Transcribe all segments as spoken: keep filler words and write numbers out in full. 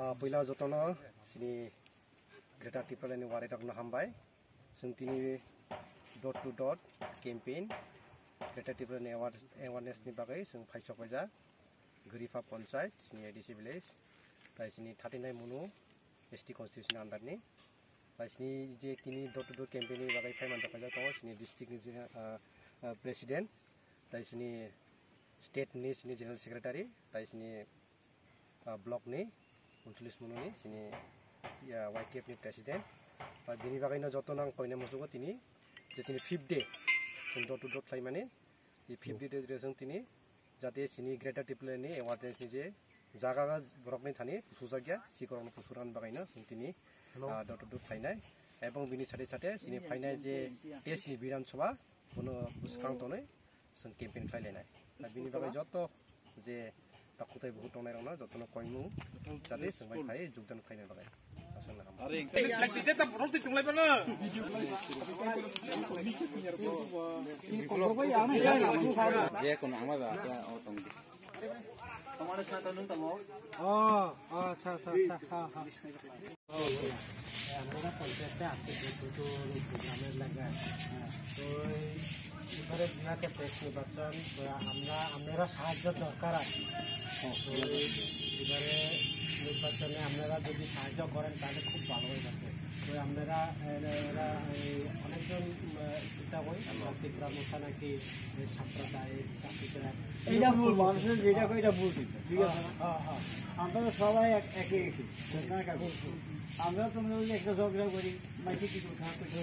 Ah, puila jotono sini Greater Tipraland ni warai rokno hambai. Chwng tini door to door campaign, Greater Tipraland ni aware-, awareness ni bagwi chwng phaisok paijak. Gurifa Panchayat, sini A D C village, tai sini thirty nine Munu S T constituency ni under ni. Tai sini je tini door to door campaign ni bagwi phai manjak paijak tongo, sini district ni je, ah, ah, president, tai sini state ni sini general secretary, tai sini ah, block ni uncholish Munu ni sini, ya, Y T F ni president. Ah, bini bagwi no joto nang koine musugo tini je sini fifth day chwng door to door khlaimani. Ye fifth day de chwng tini jate sini Greater Tipraland ni awareness ni je jaga borok ni thani pusujakya, sikorok no pusurani bagwi no chwng tini, ah, door to door khlainai. Ebong bini sate sate sini phainai je test ni Bidhan Sabha bono bwskang tonwi chwng campaign khlai lainai. Bini bagwi joto je takhuk tai bukhuk tongnai rokno jotono koimung jate chwng bai phai jogdan khlaina bagwi. Aswk na hambai. Je kono ama ba o tong. Oh, oh, acha, acha, acha. Ha, ha. আমরা পঞ্চায়েতে আজকে যেহেতু প্রোগ্রামের লাগা, তো এই এবারে বিহাতে প্রেস নির্বাচন, তো আমরা, আপনারা সাহায্য দরকার আছে। তো এই এবারে নির্বাচনে আপনারা যদি সাহায্য করেন, তাহলে খুব ভালো হয়ে যাবে। তো আপনারা, এরা, এরা, এই অনেকজন, আহ, চিন্তা করি, আমরা ত্রিপুরা মথা নাকি এই সাম্প্রদায়িক জাতিতে এইটা ভুল, মানুষের যেটা কয় এটা ভুল চিন্তা, ঠিক আছে? হ্যাঁ, হ্যাঁ, হ্যাঁ। আমরা তো সবাই এক-, একই একই, ঠিক না? এখন আমরা তোমরা যদি একটা ঝগড়া করি, মাইকে কি করে খাওয়া করবে?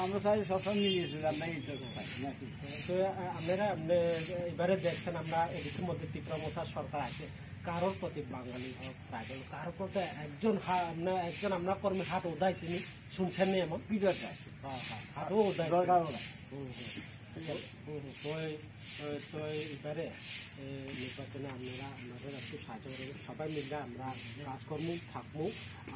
আমরা সবাই সবসময় মিলিয়ে চলি, আমরা এই তো খাই, নাকি? তো, আ, আপনারা, আপনি এবারে দেখছেন, আমরা এদিকের মধ্যে ত্রিপুরা মথা সরকার আছে, কারোর প্রতি বাঙালি হোক, ট্রাইবাল, কারোর প্রতি একজন হা-, আপনার একজন আমরা কর্মী হাত উঠাইছেনি, শুনছেন নি এমন? বিজয় দাস। হ্যাঁ, হ্যাঁ, হাত উঠাইছে। দরকার ওরা। হুম, হুম। হুম, হুম। তো এই, তো, তো এই এবারে, এ, নির্বাচনে আপনারা, আপনাদের একটু সাহায্য করবেন। সবাই মিলে আমরা কাজ করবো, থাকবো।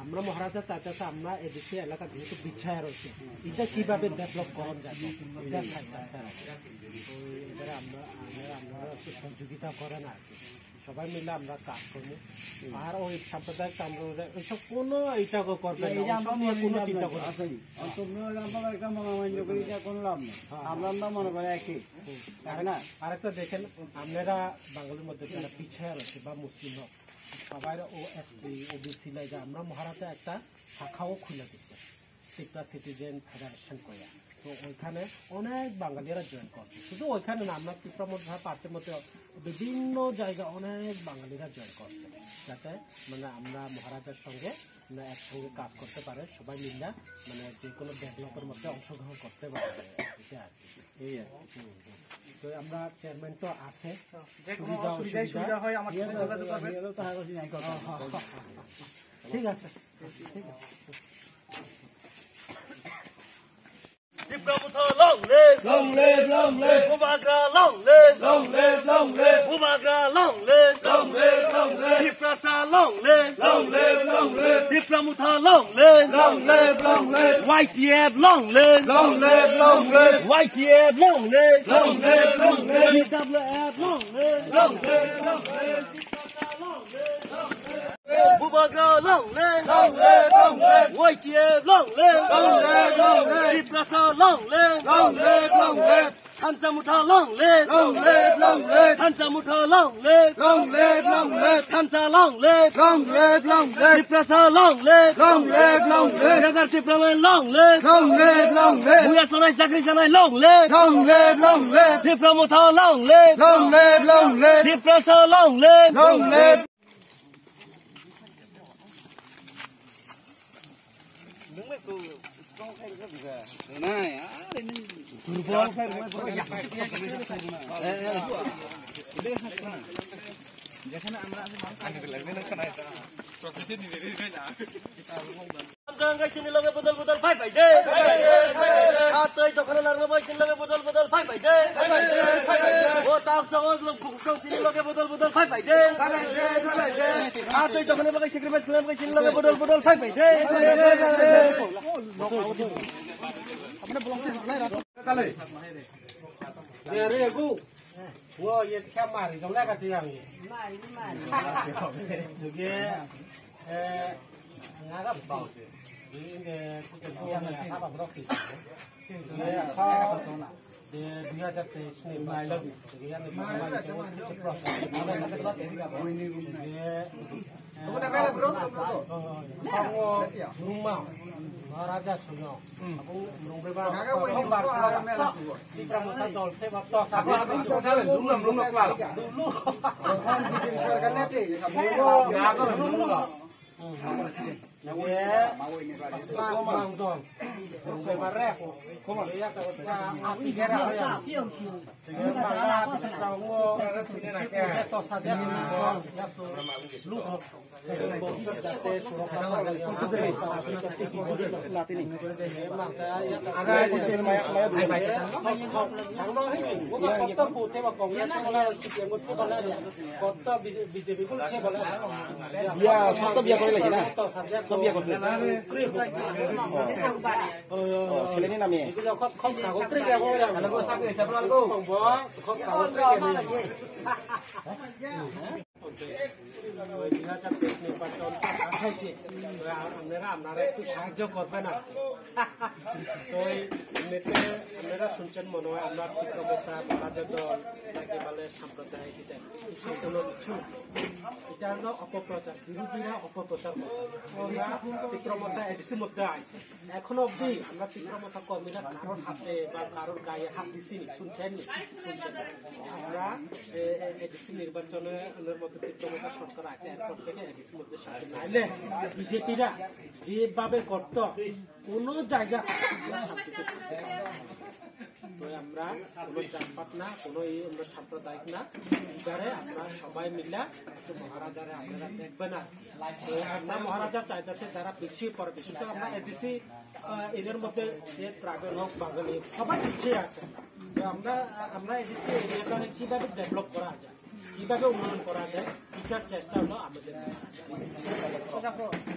আমরা মহারাজা চাইতেছে আমরা এদিকে এলাকা যেহেতু বিছায়া রয়েছে, এটা কিভাবে ডেভেলপ করা যায়? এটা চাইতেছে আর কি। তো এই এবারে আমরা, আপনারা, আপনারা একটু সহযোগিতা করেন আর কি। সবাই মিলে আমরা কাজ করবো। আর ওই সাম্প্রদায়িক কামগুলো, ওইসব কোনো এটা করবে না, না, এটা ওইসব আমরা নিয়ে কোনো চিন্তা করবে না। আসলে, আর তোমরা ওই আমরা একটা মনোমালিন্য করি, এটা কোনো লাভ নেই। হ্যাঁ। আমরা, আমরা মনে করি একই। হুম। তাই না? আরেকটা দেখেন, আপনারা বাঙালির মধ্যে যারা পিছিয়ে রয়েছে বা মুসলিম হোক, সবাই ও এসটি, ওবিসি লাগে, আমরা মহারাজা একটা শাখাও খুলে দিচ্ছে। ত্রিপুরা সিটিজেন ফেডারেশন কইয়া। তো ওইখানে অনেক বাঙালিরা জয়েন করছে। শুধু ওইখানে না, আমরা ত্রিপুরা মধ্যে পার্টির মধ্যে বিভিন্ন জায়গা অনেক বাঙালিরা জয়েন করছে, যাতে মানে আমরা মহারাজার সঙ্গে আমরা একসঙ্গে কাজ করতে পারে, সবাই মিলে মানে যে কোনো ডেভেলপের মধ্যে অংশগ্রহণ করতে পারে, এটা আর কি। এই আর কি। হুম, হুম। তো আমরা চেয়ারম্যান তো আছে, যে কোনো সুবিধা অসুবিধায় অসুবিধা। সুবিধা হয় আমার সাথে যোগাযোগ করবেন। ঠিক আছে, ঠিক আছে। Tipra Motha long live! Long live, long live! Bubagra long live! Long live, long live! Bubagra long live! Long live, long live! Tiprasa long live! Long live, long live! Tipra Motha long live! Long live, long live! Y T F long live! Long live, long live! Y T F long live! Long live, long live! T W F long live! Long live, long live! Bubagra long live! Long live, long live! Y T F long live! Long live, long live! Tiprasa long live! Long live, long live! Thansa Motha long live! Long live, long live! Thansa Motha long live! Long live, long live! Thansa long live! Long live, long live! Tiprasa long live! Long live, long live! Greater Tipraland long live! Long live, long live! Buya sanai chakri sanai long live! Long live, long live! Tipra Motha long live! Long live, long live! Tiprasa long live! Long live! Jangai chini loge bodol bodol phai phai de. Atoi dokhana narwk bai chini loge bodol bodol phai phai de. O tak sa o lok buk sa chini loge bodol bodol phai phai de. Atoi dokhana bai sacrifice khlai bai chini loge bodol bodol phai phai de. Kale. Are go. Wo ye kya mari jong la ka ti yang ye. Mari, mari. Suge, eh, naga bisi. Ini de kucing kucing ya, apa berok sih? Suge, kau de dua hajar teis ni, mari lagi. Suge, yang itu, mari itu, itu proses. Suge, eh, oh, oh, oh. Kau rumah, Maharaja Sunyong. Tipra Motha dol khe ba tos hajar. Dulu. Dulu. Dulu. Mang dol. Mang dol. Mang dol. Mang dol. Mang dol. Biya, সব তো বিয়া করে লাইছে না? সব বিয়া করছে। ও, ছেলে নিয়ে নামিয়ে। Oye, dui hajar teis nirbachon asaise, to apnara, apnara ekটু সাহায্য করবেন আর কি। তো এই এমনিতে আপনারা শুনছেন মনে হয় আমরা তীব্র মোর্চা, মহারাজা দল, নাকি বলে সাম্প্রদায়িক, এটা সম্পূর্ণ কিছু না। এটা হলো অপপ্রচার, বিরোধীরা অপপ্রচার করতেছে। আমরা তীব্র মোর্চা এডিসি মধ্যে আইছি, এখনো অবধি আমরা তীব্র মোর্চা কর্মীরা কারোর হাতে বা কারোর গায়ে হাত দিছি নি, শুনছেন নি? শুনছেন না। আমরা, এ, এ, এডিসি নির্বাচনের মধ্যে তীব্র মোর্চা সরকার আছে, এরপর থেকে এডিসি মধ্যে শান্তি নাইলে বিজেপিরা যেভাবে করত, কোনো জায়গা আমরা শান্তিতে থাকতে পারবো না। তো আমরা কোনো জাতপাত না, কোনো এই আমরা সাম্প্রদায়িক না, এটারে আমরা সবাই মিলে একটু মহারাজারে আপনারা দেখবেন আর কি। তো আমরা মহারাজা চাইতেছে যারা পিছিয়ে পড়ে, বিশেষ করে আমরা এডিসি, আহ, এরিয়ার মধ্যে যে ট্রাইবেল হোক, বাঙালি হোক, সবাই পিছিয়ে আছে। তো আমরা, আমরা এডিসি এরিয়াটারে কিভাবে ডেভেলপ করা যায়, কিভাবে উন্নয়ন করা যায়, এটার চেষ্টা হলো আমাদের।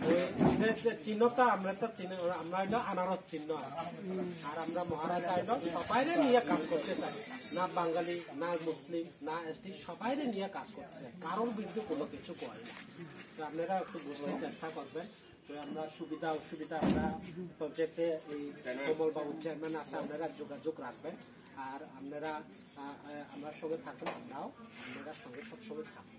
ওই যে, যে চিহ্নটা আমরা তো চিনি, আমরা হলো আনারস চিহ্ন। আর আমরা মহারাজা হলো সবাইরে নিয়ে কাজ করতে চাই, না বাঙালি, না মুসলিম, না এসটি, সবাইরে নিয়ে কাজ করতে চাই, কারোর বিরুদ্ধে কোনো কিছু করে না। তো আপনারা একটু বুঝতে চেষ্টা করবেন। তো আমরা সুবিধা অসুবিধা আমরা পঞ্চায়েতে এই কমল বাবু চেয়ারম্যান আছে, আপনারা যোগাযোগ রাখবেন। আর আপনারা, আহ, আহ, আমার সঙ্গে থাকবেন, আমরাও আপনারা সঙ্গে সবসময় থাকবো।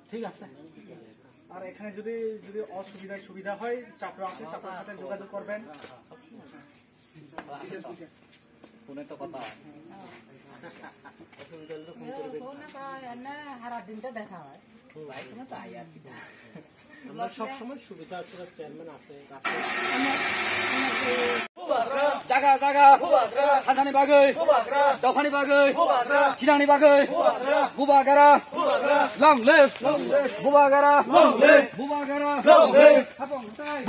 ঠিক আছে? ঠিক আছে। আর এখানে যদি, যদি অসুবিধায় সুবিধা হয়, চাপড়া আছে, চাপড়ার সাথে যোগাযোগ করবেন। ফোনে তো কথা হয়। ফোনে তো হয়, এমনি সারা দিন তো দেখা হয়। আমরা সবসময় সুবিধা অসুবিধা চেয়ারম্যান আছে, রাখে। Jaga jaga. Hansani bagwi. Dophani bagwi. Chinani bagwi. Bubagara. Long live. Bubagara. Bubagara. Hapong tai.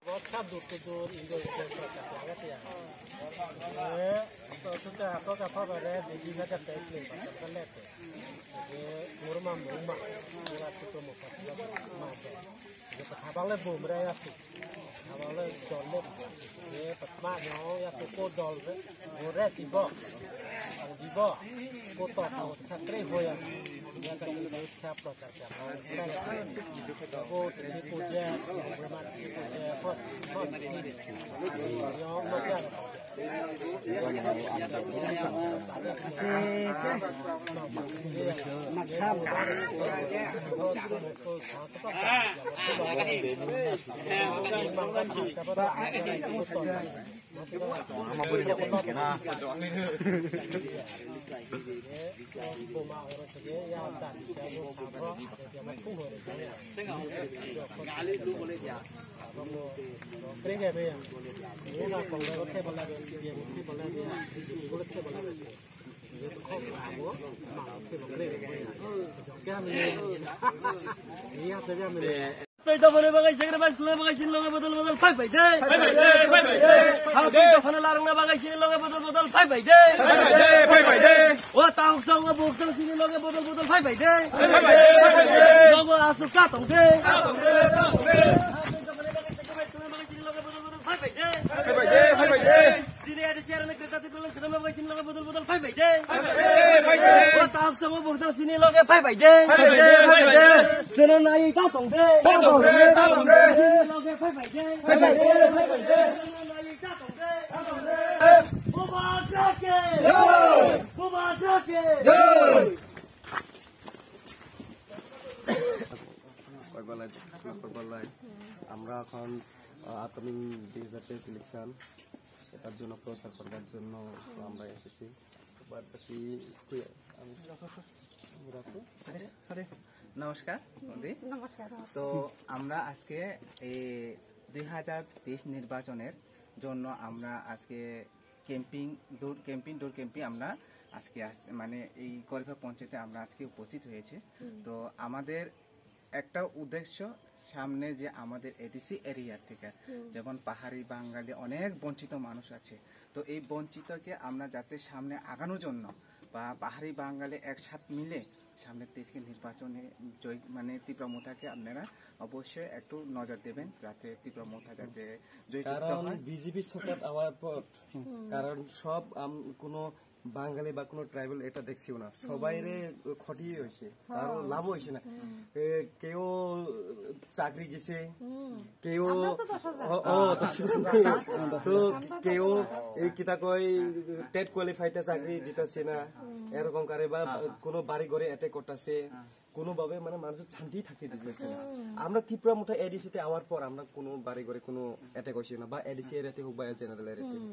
Bokha dukku dur indo indo kaka kaya. Eh, to suka apa kapa bare digi kata teks le kata lete. Oke, murma murma. Ura suka muka ma. Oke, habale bumre ya su. Habale jolmo. Oke, patma no ya su ko dol re. Bore tibo. Ang tibo. Ko to ko khatre hoya. Ya ka ni kya prochar kya. Tei tongmani bagwi sacrifice khlai bagwi chini loge bodol bodol fight bai de. Fight bai de, fight bai de, fight bai de. Hao tei dophano larwkna bagwi chini loge bodol bodol fight bai de. Fight bai de, fight bai de. O tahuk song o buk song chini loge bodol bodol fight bai de. Fight bai de, fight bai de. Nogo aswk cha tong de. Cha tong de, cha tong de. Hao tei tongmani bagwi sacrifice khlai bagwi chini loge bodol bodol fight bai de. Fight bai de, fight bai de. Chini A D C area ni kwtal tei beleng swnamna bagwi chini loge bodol bodol fight bai de. Fight bai de, fight bai de. O tahuk song o buk song chini loge fight bai de. Fight bai de, fight bai de. Chwngno naiwi ta tong de. Ta tong de, ta tong de. Chini loge fight bai de. Fight bai de, fight bai de. Chwngno naiwi ta tong de. Bubagra ke. Jai. Bubagra ke. Jai. কয়েকবার লাইভ, কয়েকবার লাইভ। আমরা এখন, আহ, আপকামিং দুই হাজার তেইশ ইলেকশন, এটার জন্য প্রচার করবার জন্য আমরা এসেছি। বাদ বাকি কই-, আমি রাখো। আচ্ছা, সরি। নমস্কার, মোদি। নমস্কার, নমস্কার। তো আমরা আজকে এই দুই হাজার তেইশ নির্বাচনের জন্য আমরা আজকে ক্যাম্পিং, ডোর ক্যাম্পিং, ডোর ক্যাম্পিং আমরা আজকে আস-, মানে এই গরিফা পঞ্চায়েতে আমরা আজকে উপস্থিত হয়েছি। হুম। তো আমাদের একটা উদ্দেশ্য, সামনে যে আমাদের এডিসি এরিয়া থেকে হুম। যেমন পাহাড়ি বাঙালি অনেক বঞ্চিত মানুষ আছে, তো এই বঞ্চিতকে আমরা যাতে সামনে আগানোর জন্য বা পাহাড়ি বাঙালি একসাথ মিলে সামনের তেইশকে নির্বাচনে জয়, মানে ত্রিপুরা মোথাকে আপনারা অবশ্যই একটু নজর দেবেন, যাতে ত্রিপুরা মোথা যাতে জয়যুক্ত কারণ হয়। বিজেপি সরকার আওয়ার পর, হুম। কারণ সব আম-, কোনো বাঙালি বা কোনো ট্রাইবাল এটা দেখছিও না, সবাইরে ক্ষতি হয়েছে, কারো লাভ হয়েছে না। এ, কেউ চাকরি গেছে, কেউ আমরা তো দশ হাজার। ও, ও, দশ হাজার। তো আমরা তো কেউ দশ হাজার। এই কিতা কয়, টেট কোয়ালিফাইড চাকরি দিতেছে না, এরকম করে বা কোনো বাড়ি ঘরে অ্যাটাক করতেছে, কোনোভাবে মানে মানুষের শান্তি থাকতে দিতেছে না। আমরা ত্রিপুরা মোথা এডিসি তে আওয়ার পর আমরা কোনো বাড়ি ঘরে কোনো অ্যাটাক হয়েছে না, বা এডিসি এরিয়াতে হোক বা জেনারেল এরিয়াতে হোক।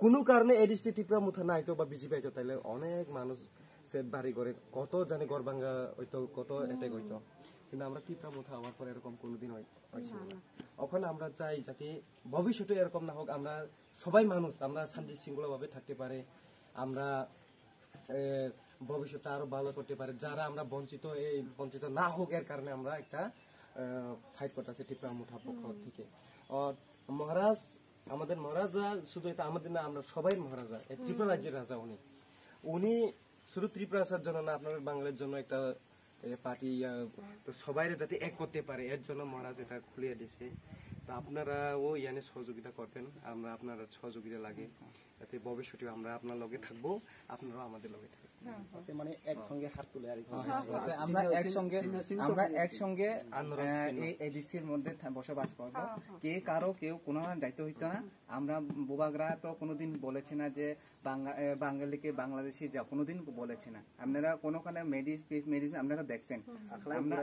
কোনো কারণে এডিসি ত্রিপুরা মোথা না আইতো বা বিজেপি আইতো, তাহলে অনেক মানুষ সে বাড়ি ঘরে কত জানি ঘর ভাঙা হইতো, কত অ্যাটাক হইতো, কিন্তু আমরা ত্রিপুরা মোথা আওয়ার পর এরকম কোনোদিন হয়, হয়েছিল না। না। ওখানে আমরা চাই যাতে ভবিষ্যতে এরকম না হোক, আমরা সবাই মানুষ, আমরা শান্তি শৃঙ্খলাভাবে থাকতে পারে, আমরা এ, ভবিষ্যতে আরো ভালো করতে পারে, যারা আমরা বঞ্চিত, এই বঞ্চিত না হোক, এর কারণে আমরা একটা ফাইট করতেছি ত্রিপুরা মোথা পক্ষ থেকে। আর মহারাজ, আমাদের মহারাজা শুধু এটা আমাদের না, আমরা সবাই মহারাজা, এই ত্রিপুরা রাজ্যের রাজা উনি। উনি শুধু ত্রিপুরা রাজার জন্য না, আপনাদের বাঙালির জন্য একটা পার্টি, তো সবাই যাতে এক করতে পারে, এর জন্য মহারাজ এটা খুলিয়ে দিছে। তো আপনারাও ইয়ানে সহযোগিতা করবেন, আমরা আপনার সহযোগিতা লাগে। যাতে ভবিষ্যতে আমরা আপনার লগে থাকবো, আপনারাও আমাদের লগে থাকবেন। যাতে মানে একসঙ্গে হাত তুলে আর কি। হ্যাঁ, হ্যাঁ, যাতে আমরা একসঙ্গে, আমরা একসঙ্গে, আহ, এই এডিসির মধ্যে থা-, বসবাস করব। কে কারো কেউ কোনো দায়িত্ব হইতো না। আমরা বুবাগ্রা তো কোনোদিন বলেছি না যে বাংলা-, এ, বাঙালিকে বাংলাদেশি যা, কোনোদিন বলেছি না। আপনারা কোনোখানে মেডি-, মেডিসিন আপনারা দেখছেন। আমরা,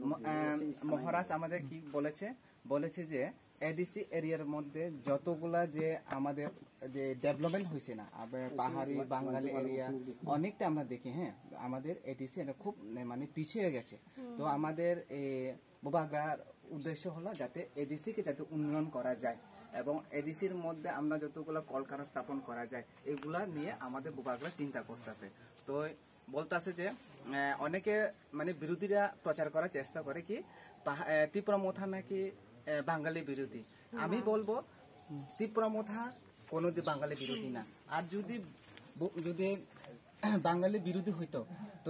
ম-, আহ, মহারাজ আমাদের কি বলেছে? বলেছে যে এডিসি এরিয়ার মধ্যে যতগুলা যে আমাদের যে ডেভেলপমেন্ট হয়েছে না, আবে পাহাড়ি বাঙালি এরিয়া অনেকটা আমরা দেখি, হ্যাঁ, আমাদের এডিসি এরিয়া খুব, মানে, পিছিয়ে গেছে। তো আমাদের এই বুবাগ্রার উদ্দেশ্য হলো যাতে এডিসি কে যাতে উন্নয়ন করা যায় এবং এডিসির মধ্যে আমরা যতগুলো কলকারখানা স্থাপন করা যায়, এগুলা নিয়ে আমাদের বুবাগ্রা চিন্তা করতেছে। তো বলতাছে যে, আহ, অনেকে মানে বিরোধীরা প্রচার করার চেষ্টা করে কি পাহা-, আহ, ত্রিপুরা মোথা নাকি, আহ, বাঙালি বিরোধী। আমি বলবো ত্রিপুরা মোথা কোনোদিন বাঙালি বিরোধী না। আর যদি ব-, যদি বাঙালি বিরোধী হইতো তো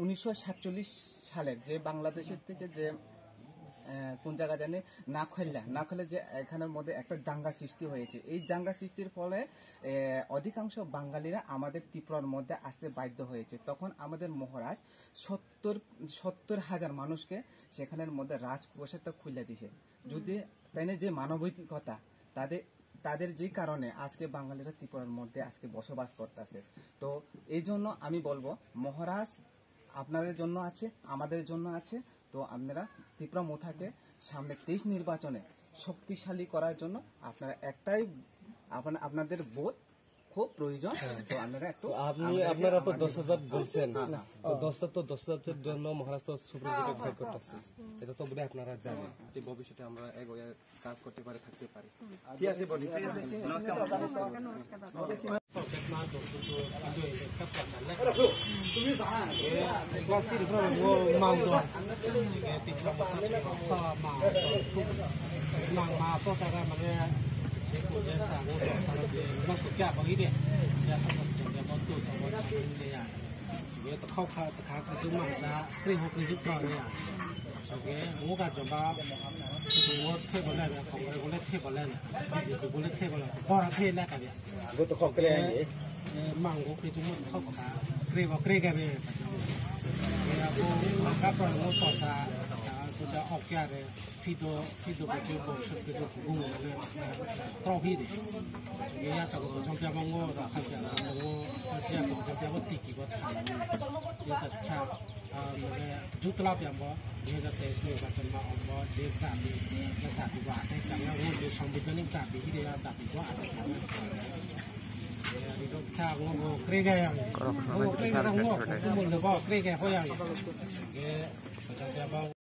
উনিশশো সাতচল্লিশ সালের যে বাংলাদেশের থেকে যে, আহ, কোন জায়গা জানি নাখল্লা, নাখল্লা যে এখানের মধ্যে একটা দাঙ্গা সৃষ্টি হয়েছে, এই দাঙ্গা সৃষ্টির ফলে, আহ, অধিকাংশ বাঙালিরা আমাদের ত্রিপুরার মধ্যে আসতে বাধ্য হয়েছে। তখন আমাদের মহারাজ সত্তর, সত্তর হাজার মানুষকে সেখানের মধ্যে রাজপ্রাসাদটা খুলে দিছে। যদি তাই না যে মানবিকতা, তাদের, তাদের যে কারণে আজকে বাঙালিরা ত্রিপুরার মধ্যে আজকে বসবাস করতেছে। তো এই জন্য আমি বলবো, মহারাজ আপনাদের জন্য আছে, আমাদের জন্য আছে। তো আপনারা ত্রিপুরা মোথাকে সামনে তেইশ নির্বাচনে শক্তিশালী করার জন্য আপনারা একটাই, আপনা-, আপনাদের ভোট খুব প্রয়োজন। তো আপনারা একটু তো আপনি, আমাদেরকে আপনারা তো আমাদের দশ হাজার বলছেন। হ্যাঁ, হ্যাঁ। তো দশ হাজার, তো দশ হাজারের জন্য মহারাজ তো সুপ্রিম কোর্টে ফাইট করতেছে। এটা তো বোধহয় আপনারা জানেন। যে ভবিষ্যতে আমরা এগোয় কাজ করতে পারে, থাকতে পারে। ঠিক আছে, বডি। ঠিক আছে, নমস্কার। Khokha, khokha, khokha, mang da, kri hokri hokri ya. Oke, muka coba, semua table lah, Congress boleh table lah, B J P boleh table lah, orang table lah kali ya. Gue tuh kok keren ya. Manggo kri cuma khokha, kri bo kri kali. Ya, aku maka pernah mau tosa, kita oke ada, video, video kecil box, video bunga, trophy deh. Ya, coba kau sampai apa mau, rasa apa mau, kerja kau sampai apa tiki buat kamu. Ya, cakap. Jutla piambo, dui hajar teis ni bachon ma ombo, je dabi, je dabi bo atai kanya, o je sanbidhanik dabi, ire ya dabi bo atai kanya. Ridok tha, o bo krega yang. O krega yang, o kusumul bo krega hoyang. Ge, bachon piambo.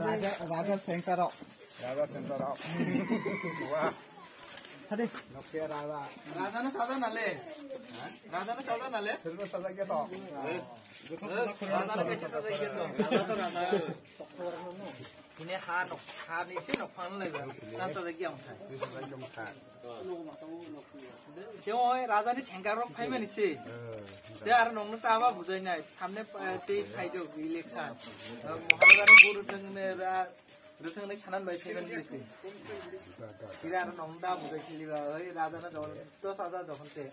Raja, Raja Sengkarok. Raja Sengkarok. Wah. Sadi. Nokia Raja. Raja na saja na le. Raja na saja na le. Sirna saja kya to? Raja na kaisa saja kya to? Raja to Raja. Ini ha nok, ha ni si nok phang le. Nan saja kya msa. Sirna saja kya msa. Tei oi raja ni sengkarok phaimani se. Tei aro nongno ta ba bujai nai. Samne, eh, tei phai do election. Eh, Maharaja ni guru thang ne ra, ru thang ne sanan bai phaimani se. Tira aro nong ta bujai khili ba, oi raja na jol to saja jokon te.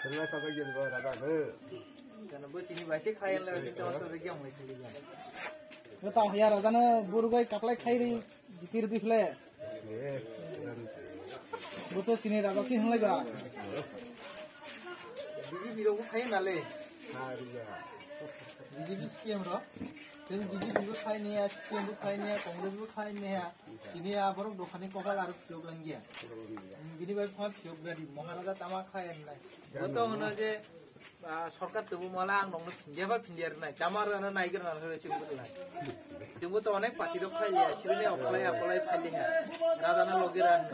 Khilna saja gyan ba raja ne. Jana bo sini bai se khayan le bai se to saja gyan bai khili ba. Yo ta ya raja na buru gai kaplai khai ri, jitir di khle. Bo to sini raja si hwnlai ba. B J P rok bo phai na le. B J P C P M rok. Tei B J P bo phai niya, C P M bo phai niya, Congress bo phai niya. Sini a borok dophani kokal aro phiyok langya. Bini bai phano phiyok badi Maharaja tama khai nai. Bo to hwno je Ah, sorkar tubu mala ang nongno phindia ba phindia rwnai. Chama rwna naigra na rwnai chwngbo rwnai. Chwngbo to onek party rok phai liya, sirni okolai akolai phai liya. Raja na logi ran.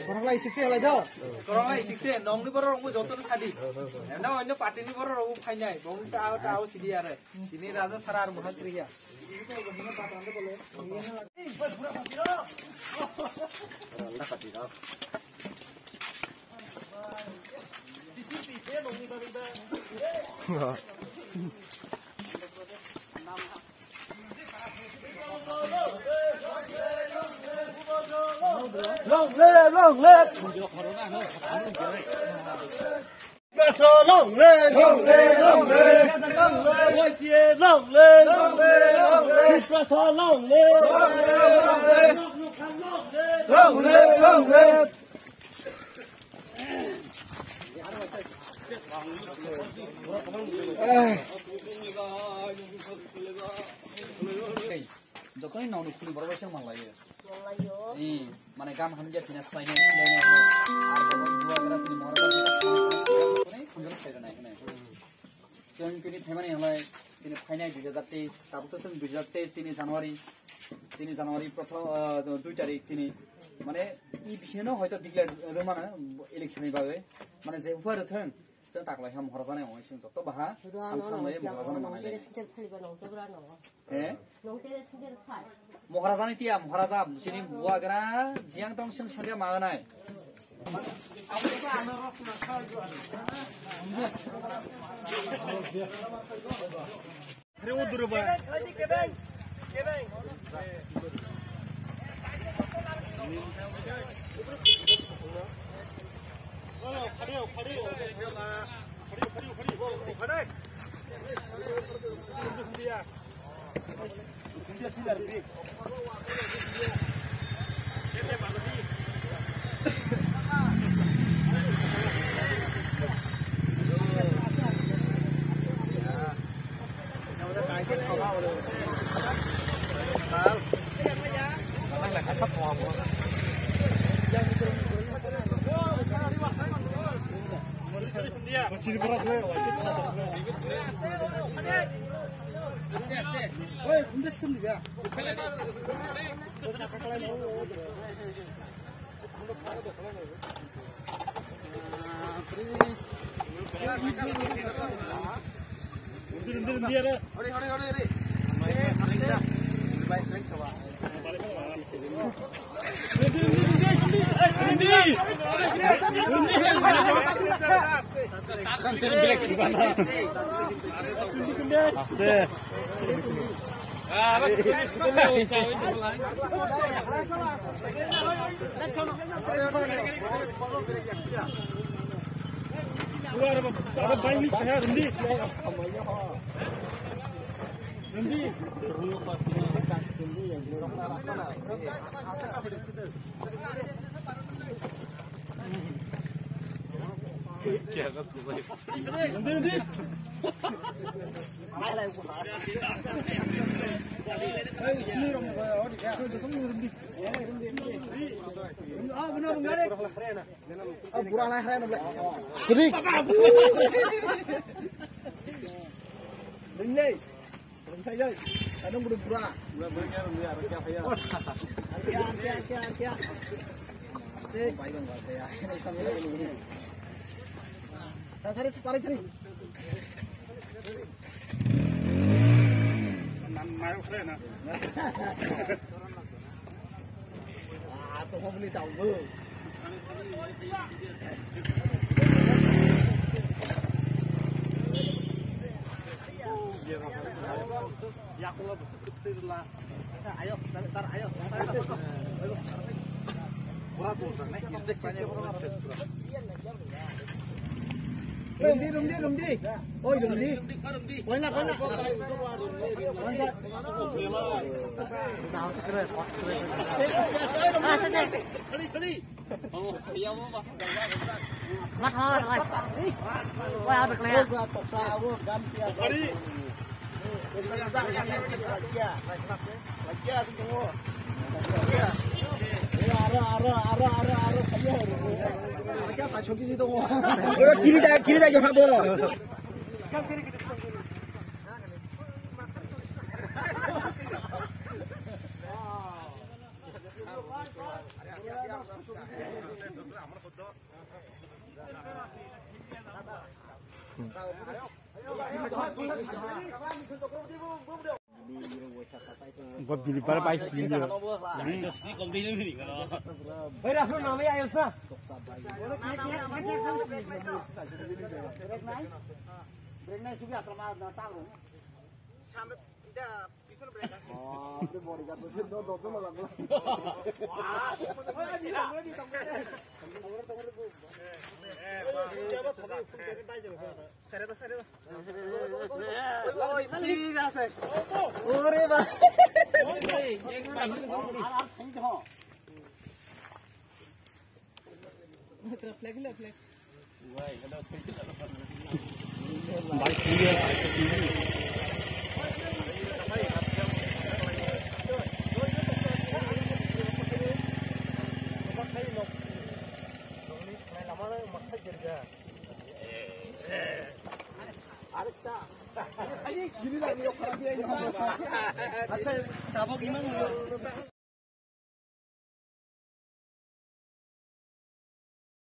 Borok lai sikse lai do. Borok lai sikse, nongni borok rokbo jotono sadi. Enda oino party ni borok rokbo phainai, bongni ta ta o sidi are. Sini raja sara ar mohantri ya. Long live, long live. Long live, long live. Long live, long live. Long live, long live. Long live, long live. Long live, long live. Jotoni nongni khuni borok bai se manlaiyo. Manlaiyo. Ee, mane gam hamya tina slai nai, slai nai, ar bo dua gra sini mohor gra sini khunjor slai nai, nai. Chwng tini phaimani halai, tini phainai dui hajar teis, tabuk to chwng dui hajar teis tini January, tini January prothom, ah, dui tarik tini, mane, ee bisingno hoito declare rwmana election ni bagwi, mane, je uphar thwng, chwng taklai ha mohor jani ongoi chwng joto baha, ang sanlai mohor jani manai lai. He? Moharaja ni tiya, Moharaja, sini buagra, jiang tong sing sangya manganai. Bura na hai na. Kudik. Ringnai. Ringnai dai. Ano buru bura. Bura bura kya ringnai, aro kya kaya? Kya, kya, kya, kya? Eh, bai dong, bai, ya. Ini sambil ini. Tadi separi tadi. Nam mayo kre na. Ah, to hobli tau bu. Yakulo bwswk kwthwi rwla. Ayo, tar, tar, ayo. Rumdi, rumdi, rumdi. Oi, rumdi. Koina, koina. Sorry, sorry. Mat, mat, mat. Wah, apa kena? Kiri da, kiri da, kiri da, kiri da. Bo bili bar bai sili yo. Bai rafro na mai ayos na. Brek nai subi asal ma na talo. Sampai tidak.